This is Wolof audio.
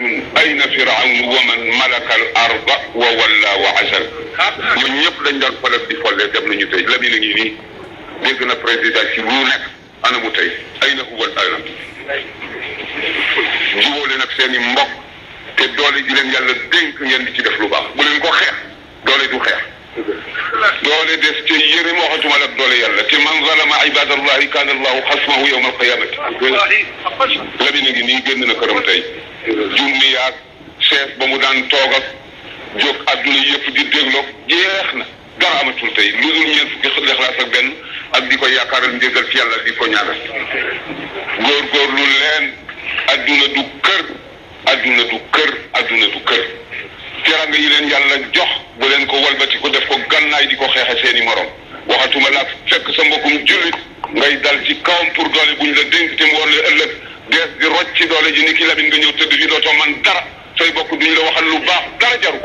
ayna firawnu wa man malaka al arda wa walla wa asal ñun ñëpp dañ doon falak di folle dem nañu tey la mi na ngi nii dégg na président ci lu nekk ana mu tey ayna huwa al alam jubóole nag seen i mbokk te doole ji leen yàlla dénk ngeen di ci def lu baax bu leen ko xeex doole du xeex doole des te yëre moo xatuma la doole yàlla te man zalama ibadallahi kaana allahu xasmahu yawma alqiyamati la mi na ngi nii génn na këram tey junni yaag chef ba mu daan toog ak jóg adduna yëpp di dégloo jeex na dara amatul tey lu dul ñeent fukki lexlaas ak benn ak di ko yaakaaral njëgal ci yàlla di ko ñaanal góorgóorlu leen adduna du kër adduna du kër adduna du kër teranga yi leen yàlla jox bu leen ko walbati ko def ko gannaay di ko xeexe seeni morom waxatuma la fekk sa mbokkum jullit ngay dal ci kawam pour doole buñ la dénk te mu war la ëllëg dees di rocc ci doole ji ni ki Lamin nga ñëw tëdd fi dootoo man dara say bokk duñ la waxal lu baax dara jaru